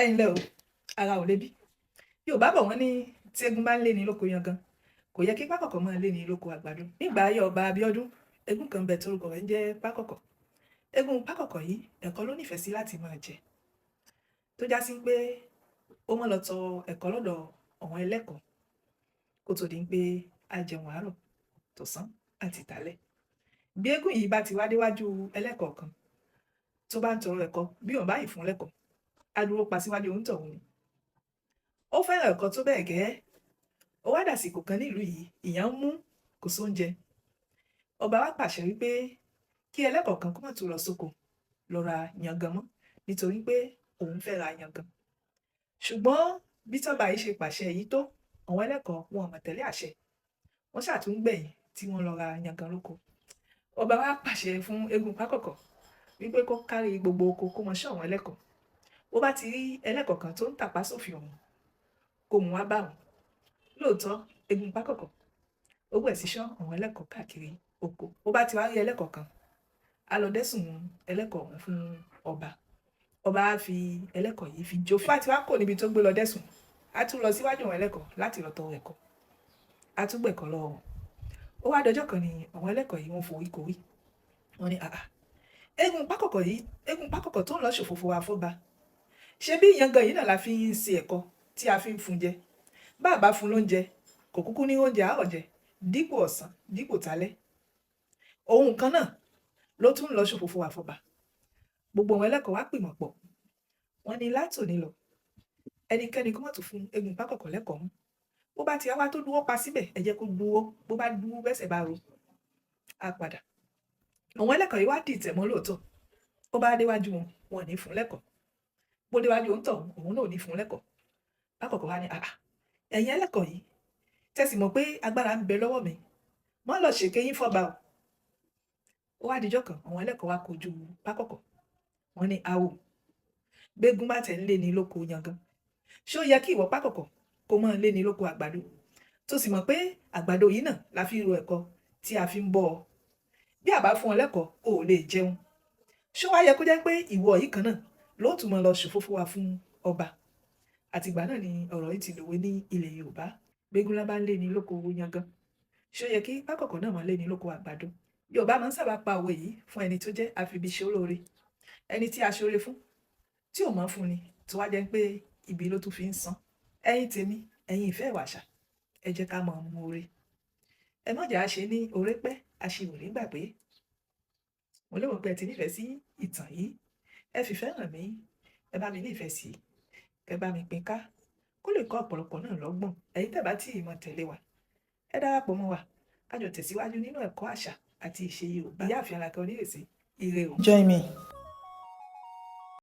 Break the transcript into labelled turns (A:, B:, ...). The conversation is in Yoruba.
A: Ẹ ǹlẹ́ o, ara ò lébi. Yorùbá bọ̀, wọ́n ní tí eégún bá ń lé ní lóko yangan, kò yẹ kí pákọ̀kọ̀ máa lé ní lóko àgbàdo. Nígbà ayé Ọba Abíọ́dún, eégún kan bẹ torúkọ rẹ̀ ń jẹ́ Pákọ̀kọ̀. Eégún Pákọ̀kọ̀ yìí, ẹ̀kọ ló nífẹ̀ẹ́ sí láti máa jẹ, tó já sí pé ó mọ́ lọ tọ ẹ̀kọ lọ́dọ̀ àwọn ẹlẹ́kọ̀ọ́ kó tó di pé á jẹun àárọ̀, tọ̀sán àti tàlẹ́. Bí eégún yìí bá ti wá déwájú ẹlẹ́kọ̀ọ́ kan tó bá ń tọrọ ẹ̀kọ, bí òun báyìí fún lẹ́kọ̀ọ́, á dúró pa síwájú òǹtọ̀hún ni. Ó fẹ́ràn ẹ̀kọ tó bẹ́ẹ̀ gẹ́. Ó wá dàsìkò kan nílùú yìí, ìyàn ń mú, kò sóúnjẹ. Ọba wa pàṣẹ wípé kí ẹlẹ́kọ̀ọ́ kan kó má tún lọ sóko lọ ra yangan mọ́, nítorí pé òun fẹ́ ra yangan. Ṣùgbọ́n bí tọ́ba yìí ṣe pàṣẹ yìí tó, àwọn ẹlẹ́kọ̀ọ́ wọn ò mọ̀ tẹ̀lé àṣẹ. Wọ́n ṣàtúngbẹ̀yìn tí wọ́n lọ ra yangan lóko. Ọba wa pàṣẹ fún eégún Pákọ̀kọ̀ wípé kó kárí gbogbo oko, kó mọ ṣọ́ àwọn ẹlẹ́kọ̀ọ́. Bó bá ti rí ẹlẹ́kọ̀ọ́ kan tó ń tàpá sófin òun, kó mú wá bá òun. Lóòótọ́, eégún Pákọ̀kọ̀ ó bẹ̀rẹ̀ sí ṣọ́ àwọn ẹlẹ́kọ̀ọ́ káàkiri oko. Bó bá ti wá rí ẹlẹ́kọ̀ọ́ kan, á lọ dẹ́sùn ẹlẹ́kọ̀ọ́ ọ̀hún fún ọba. Ọba á fi ẹlẹ́kọ̀ọ́ yìí fi jófin. Bó bá ti wá kò níbi tó gbé lọ dẹ́sùn, á tún lọ síwájú àwọn ẹlẹ́kọ̀ọ́ láti lọ tọrọ ẹ̀kọ́. Á tún gbẹ̀kọ́ lọ́wọ́ wọn. Ó wá dọjọ́ kan ni àwọn ẹlẹ́kọ̀ọ́ yìí wọ́n forí korí. Wọ́n ní, "Àà, eégún Pákọ̀kọ̀ yìí, eégún Pákọ̀kọ̀ tó ń lọ ṣòfófó wa fọ́ba. Ṣé bí yangan yìí náà la fi ń ṣe ẹ̀kọ tí a fi ń fún jẹ? Bá a bá fún lóúnjẹ, kò kúkú ní oúnjẹ àárọ̀ jẹ, dípò ọ̀sán, dípò talẹ́. Òun kan náà ló tún ń lọ ṣòfófó wa fọ́ba." Gbogbo àwọn ẹlẹ́kọ̀ọ́ wá pìmọ̀ pọ̀. Wọ́n ní látòní lọ, ẹnikẹ́ni kó má tún fún eégún Pákọ̀kọ̀ lẹ́kọ̀ọ́ mọ́. Bó bá ti wá tó dúró pa síbẹ̀, ẹ jẹ́ kó dúró. Bó bá dúró, bẹ́sẹ̀ bá ro, á padà. Àwọn ẹlẹ́kọ̀ọ́ yìí wá dìtẹ̀ mọ́ lóòótọ́. Ó bá déwájú wọn, wọn ò ní fún lẹ́kọ̀ọ́. Bó déwájú òǹtọ̀hún, òun náà ò ní fún lẹ́kọ̀ọ́. Pákọ̀kọ̀ wá ní, "Àà, ẹ̀yin ẹlẹ́kọ̀ọ́ yìí, tẹ́ sì mọ̀ pé agbára ń bẹ lọ́wọ́ mi, mọ́ lọ ṣèké yín fọ́ba o." Ó wá dijọ́ kan, àwọn ẹlẹ́kọ̀ọ́ wá kojú Pákọ̀kọ̀. Wọ́n ní, "Awo, gbégún bá tẹ̀ ń lé ní lóko yangan, ṣé ó yẹ kí ìwọ Pákọ̀kọ̀ kó máa lé ní lóko àgbàdo, tó sì mọ̀ pé àgbàdo yìí náà la fi ń ro ẹ̀kọ tí a fi ń bọ́ ọ? Bí a bá fún ọ lẹ́kọ̀ọ́, o ò lè jẹun. Ṣé ó wá yẹ kó jẹ́ pé ìwọ yìí kan náà ló tún máa lọ ṣòfófó wa fún ọba?" Àtìgbà náà ni ọ̀rọ̀ yìí ti dòwe ní ilẹ̀ Yorùbá. Gbégún lá bá ń lé ní lóko yangan, ṣé ó yẹ kí Pákọ̀kọ̀ náà máa lé ní lóko àgbàdo? Yorùbá máa ń sábà pa òwe yìí fún ẹni tó jẹ́ àfibiṣẹ́ olóore, ẹni tí a ṣoore fún tí ò mọ̀ fún ni, tó wá jẹ́ pé ibi ló tún fi ń san. Ẹ̀yin tèmi, ẹ̀yin ìfẹ́ ìwà àṣà, ẹ jẹ́ ká mọ̀ mú oore. Ẹ má jẹ́ á ṣe ní oore pẹ́ aṣiwèrè gbàgbé. Mo lérò pé ẹ ti nífẹ̀ẹ́ sí ìtàn yìí. Ẹ fìfẹ́ hàn mí, ẹ bá mi nífẹ̀ẹ́ sí, ẹ bá mi pín ká kó lè kọ́ ọ̀pọ̀lọpọ̀ náà lọ́gbọ̀n. Ẹ̀yin tẹ́ bá tí ì mọ̀ tẹ̀lé wa, ẹ darapọ̀ mọ́ wa ká jọ tẹ̀síwájú nínú ẹ̀kọ́ àṣà àti ìṣe Yorùbá. Ìyáàfin Àlàkẹ́ Onírèsí, ire o.
B: Join me.